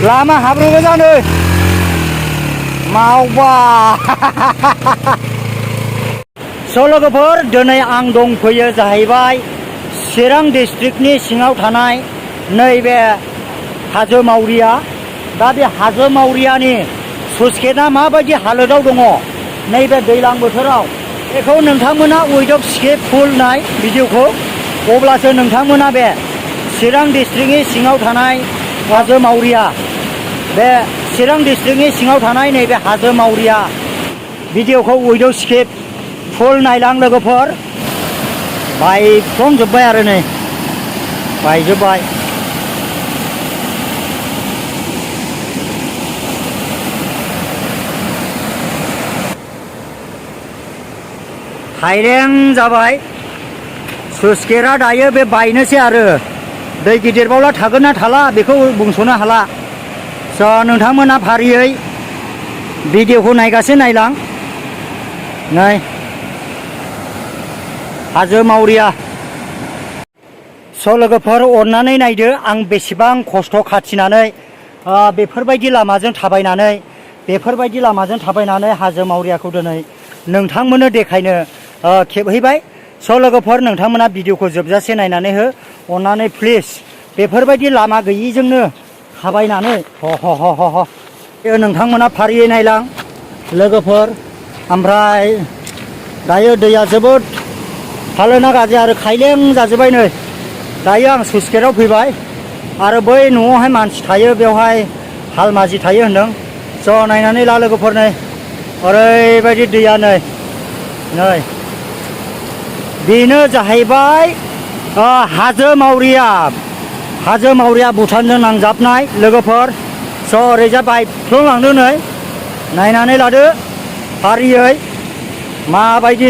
लामा हाब्रु गोजा नै मावबा स' लोगोफोर दिनै आं दंफैयो जाहैबाय चिरां डिस्ट्रिक्टनि सिङाव थानाय नैबे हाजो मावरिया। दा बे हाजो मावरियानि स्लुइस गेटआ माबायदि हालोदाव दङ नैबे दैज्लां बोथोराव बेखौ नोंथांमोना उइदाउट स्किप फुल नाय भिडिअखौ, अब्लासो नोंथांमोना बे चिरां डिस्ट्रिक्टनि सिङाव थानाय हाजो मावरिया, बे चिरां डिस्ट्रिक्टनि सिङाव थानाय नैबे हाजो मावरिया भिडिअखौ उइदाउट स्किप फुल नायलां लोगोफोर। बायफ्लंजोब्बाय आरो नै बायजोब्बाय। हायरें जाबाय स्लुइस गेटआ दायो बे बायनोसै आरो दै गिदिरबावला थागोन ना थाला बेखौ बुंस'नो हाला। स' नोंथांमोना फारियै भिडिअखौ नायगासिनो नायलां। नै हाजो मावरिया। स' लोगोफोर अननानै नायदो आं बेसेबां खस्थ' खाथिनानै बेफोरबायदि लामाजों थाबायनानै हाजो मावरियाखौ दिनै नोंथांमोननो देखायनो खेबहैबाय। स' लोगोफोर नोंथांमोना भिडिअखौ जोबजासे नायनानै हो अननानै प्लिज। बेफोरबायदि लामा गैयिजोंनो थाबायनानै नोंथांमोना फारियै नायलां लोगोफोर। ओमफ्राय दायो दैया जोबोद हालोना गाज्रि आरो खायलें जाजोब्बाय। नै दायो आं स्लुइस गेटआव फैबाय आरो बै न'आवहाय मानसि थायो, बेवहाय हालमाजि थायो होनदों। स' नायनानै ला लोगोफोर, नै ओरैबायदि दैया नै बेनो जाहैबाय हाजो मावरिया भुटानजों नांजाबनाय लोगोफोर। स' ओरैजा बायफ्लंलांदों नै नायनानै लादो फारियै माबायदि।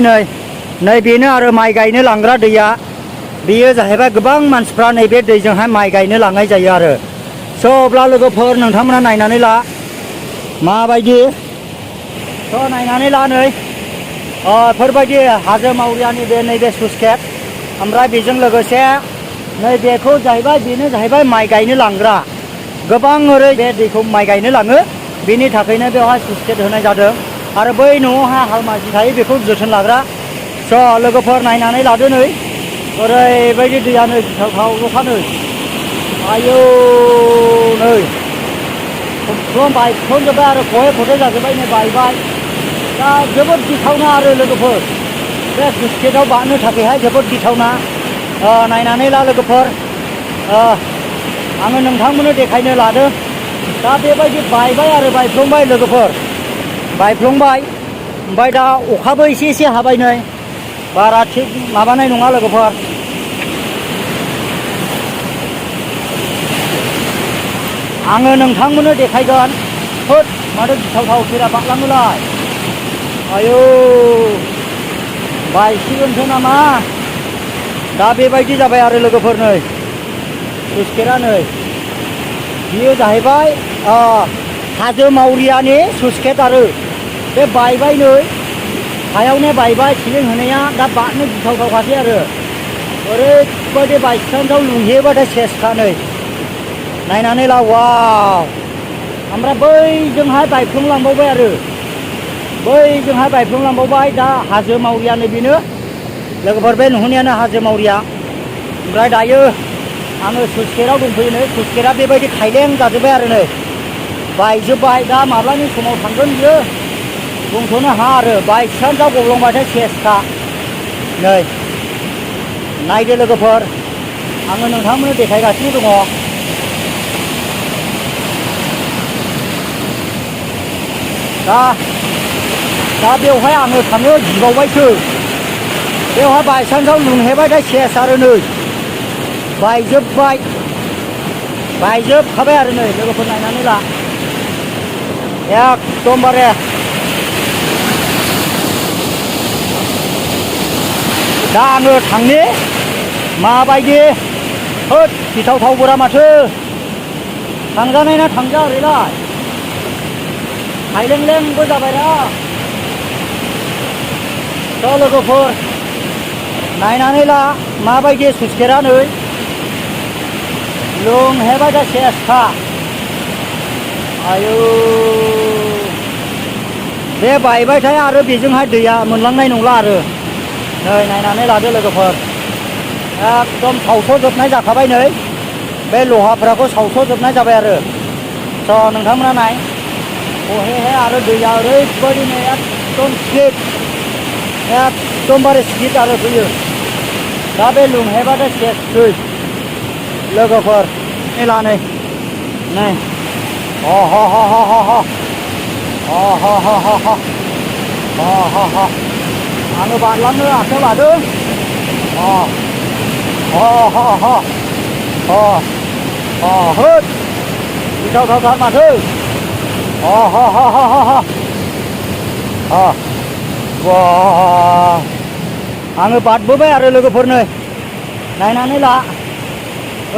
नै बेनो आरो माइ गायनो लांग्रा दैया। बेयो जाहैबाय गोबां मानसिफ्रा नैबे दैजोंहाय माइ गायनो लांनाय जायो आरो। स' अब्ला लोगोफोर नोंथांमोना नायनानै ला माबायदि। स' नायनानै ला नै बेफोरबायदि हाजो मावरियानि बे नैबे स्लुइस गेट। ओमफ्राय बेजों लोगोसे नैबेखौ जाहैबाय बेनो जाहैबाय माइ गायनो लांग्रा। गोबां ओरै बे दैखौ माइ गायनो लाङो, बेनि थाखायनो बेवहाय स्लुइस गेट होनाय जादों। आरो बै न'आवहाय हालमाजि थायो बेखौ जोथोन लाग्रा। स' लोगोफोर नायनानै लादो नै ओरैबायदि दैयानो गिथावथावल'खा नै आयौ नै एकदम बायफ्लंजोब्बाय आरो खहे जाजोब्बाय नै बायबाय। दा जोबोद गिथावना आरो लोगोफोर बे स्लुइस गेटआव बारनो थाखायहाय जोबोद गिथावना। नायनानै ला लोगोफोर, आङो नोंथांमोननो देखायनो लादों। दा बेबायदि बायबाय आरो बायफ्लंबाय लोगोफोर, बायफ्लंबाय। ओमफ्राय दा अखाबो एसे हाबाय नै, बारा थिग माबानाय नङा लोगोफोर। आङो नोंथांमोननो देखायगोन। होद माथो गिथावथाव सेरा बारलाङोलाय, आयौ बायसिगोनसो नामा। दा बेबायदि जाबाय आरो लोगोफोर नै स्लुइस गेटआ नै बियो जाहैबाय हाजो मावरियानि स्लुइस गेट आरो बे बायबाय नै हायावनो बायबाय। सिलिं होनाया दा बारनो गिथावथावखासै आरो ओरैबायदि बायचान्सआव लुंहेबाथाय सेसखा नै नायनानै ला। वाव! ओमफ्राय बैजोंहाय बायफ्लंलांबावबाय आरो बैजोंहाय बायफ्लंलांबावबाय। दा हाजो मावरियानो बेनो लोगोफोर, बे नुहुरनायानो हाजो मावरिया। ओमफ्राय दायो आङो स्लुइस गेटआव दंफैयो नै स्लुइस गेटआ बेबायदि खायलें जाजोब्बाय आरो नै बायजोब्बाय। दा माब्लानि समाव थांगोन बियो बुंथ'नो हाया आरो बायचान्सआव गब्लंबाथाय सेसखा। नै नायदो लोगोफोर, आङो नोंथांमोननो देखायगासिनो दङ। दा बेवहाय आङो थांनो गिबावबायसो, बेवहाय बायचान्सआव लुंहेबाथाय सेस आरो नै बायजोबखाबाय आरो नै लोगोफोर नायनानै ला एकदमबारे। दा आङो थांनि माबायदि। होद गिथावथावबोरा माथो, थांजानाय ना थांजा ओरैलाय खायलेंलेंबो जाबायना। दा लोगोफोर नायनानै ला माबायदि स्लुइस गेटआ नै लुंहेबाथाय सेसखा। आयु बे बायबायथाय आरो बेजोंहाय दैया मोनलांनाय नंला आरो नै नायनानै लादो लोगोफोर एकदम सावस'जोबनाय जाखाबाय नै बे लहाफोरखौ सावस'जोबनाय जाबाय आरो स' नोंथांमोना नाय बहेहाय आरो दैया ओरैबायदिनो एकदम स्लिप एकदमबारे स्लिप आरो फैयो दा बे लुंहेबाथाय सेससै लोगोफोर मेला नै नै आङो बारलांनो आखायाव लादों होद गिथावथावथार माथो आङो बारबोबाय आरो लोगोफोरनो नायनानै ला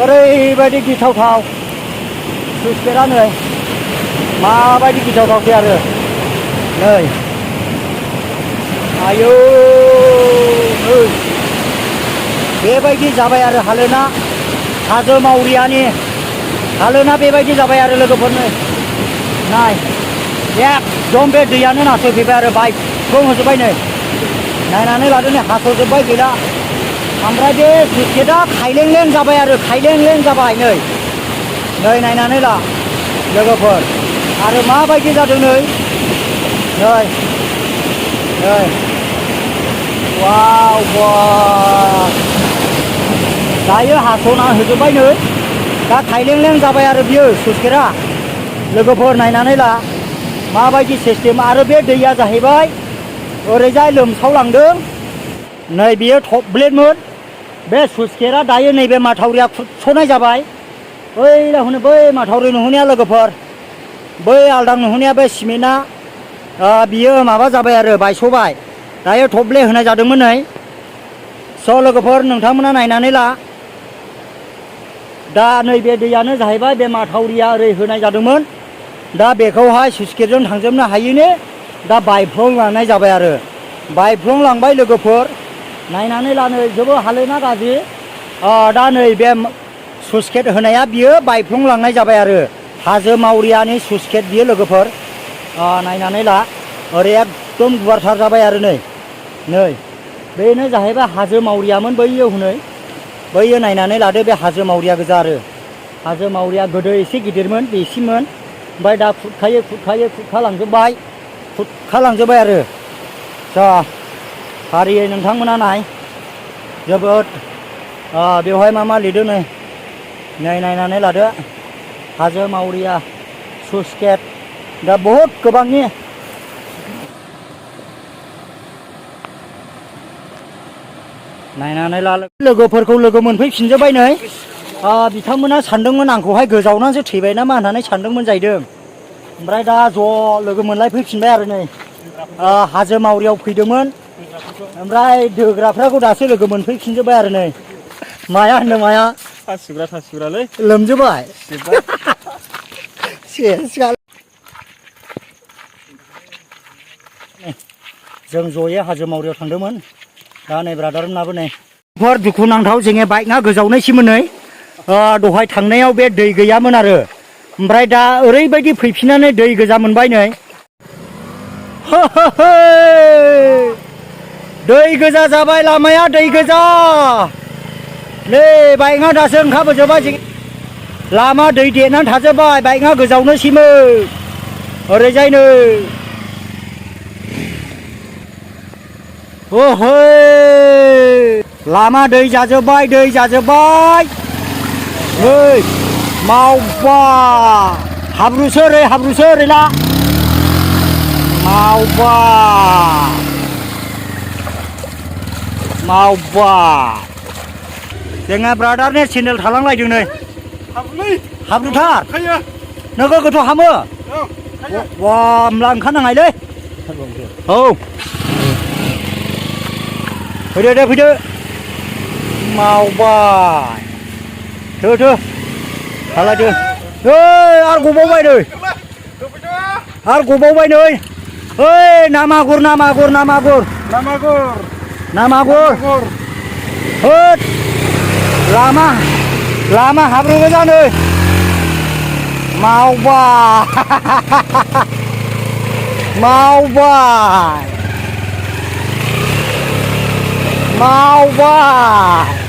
ओरैबायदि गिथावथाव स्लुइस गेटआ नै माबायदि गिथावथावसै आरो नै आयौ बेबायदि जाबाय आरो हालोना हाजो मावरियानि हालोना बेबायदि जाबाय आरो लोगोफोरनो नाय एकदम बे दैयानो नासयफैबाय आरो बाइकखौ होजोब्बाय नै नायनानै लादो नै हास'जोब्बाय गैला ओमफ्राय बे स्लुइस गेटआ खायलेंलें जाबाय आरो खायलेंलें जाबाय नै नै नायनानै ला लोगोफोर आरो माबायदि जादों नै नै नै वाव वाव दायो हास'ना होजोब्बाय नै दा खायलेंलें जाबाय आरो बियो स्लुइस गेटआ लोगोफोर नायनानै ला माबायदि सिस्टेम आरो बे दैया जाहैबाय ओरैजाय लोमसावलांदों नै बियो टप ब्लेडमोन बे स्लुइस गेटआ दायो नैबे माथावरिया खुरस'नाय जाबाय बै हनै बै माथावरि नुहुरनाया लोगोफोर बै आलदां नुहुरनाया बे सिमेन्टआ बियो माबा जाबाय आरो बायस'बाय दायो टप ब्लेड होनाय जादोंमोन नै स' लोगोफोर नोंथांमोना नायनानै ला दा नैबे दैयानो जाहैबाय बे माथावरिया ओरै होनाय जादोंमोन दा बेखौहाय स्लुइस गेटजों थांजोबनो हायैनो दा बायफ्लंलांनाय जाबाय आरो बायफ्लंलांबाय लोगोफोर नायनानै ला नै जोबोद हालोना गाज्रि दा नै बे स्लुइस गेट होनाया बियो बायफ्लंलांनाय जाबाय आरो हाजो मावरियानि स्लुइस गेट बियो लोगोफोर नायनानै ला ओरै एकदम गुवारथार जाबाय आरो नै नै बेनो जाहैबाय हाजो मावरियामोन बैयो हनै बैयो नायनानै लादो बे हाजो मावरिया गोजा आरो हाजो मावरिया गोदो एसे गिदिरमोन बेसिममोन ओमफ्राय दा खुरखालांजोब्बाय आरो दा फारियै नोंथांमोना नाय जोबोद बेवहाय मा लिरदों नै नायनानै लादो हाजो मावरिया स्लुइस गेट दा बहुद गोबांनि नायनानै ला लोगोफोरखौ लोगो मोनफैफिनजोब्बाय नै बिथांमोना सानदोंमोन आंखौहाय गोजावनानैसो थैबाय नामा होननानै सानदोंमोन जाहैदों ओमफ्राय दा ज' लोगो मोनलायफैफिनबाय आरो नै हाजो मावरियाव फैदोंमोन ओमफ्राय दोग्राफ्राखौ दासो लोगो मोनफैफिनजोब्बाय आरो नै माया होनदों माया थासिग्रालै लोमजोब्बाय जों जयै हाजो मावरियाव थांदोंमोन दा नै ब्रादारमोनाबो नै दुखुनांथाव जोंनि बाइकआ गोजावनायसैमोन नै दहाय थांनायाव बे दै गैयामोन आरो ओमफ्राय दा ओरैबायदि फैफिननानै दै गोजा मोनबाय नै दै गोजा जाबाय लामाया दै गोजा नै बाइकआ दासो ओंखारबोजोब्बाय लामा दै देनानै थाजोब्बाय बाइकआ गोजावनोसैमोन ओरैजाय नै लामा दै जाजोब्बाय नै मावबा हाब्रुसो ओरैला मावबा जोंहा ब्रादारनि सेन्देल थालांलायदों नै हाब्रुथार नोगोर गोथौ हामो वा होमब्ला ओंखारनाङालै औ फैदो मावबाय थो खालायदो आरो गबावबाय नै ना मागुर होद लामा हाब्रु गोजा नै मावबाय मावबाय मावबाय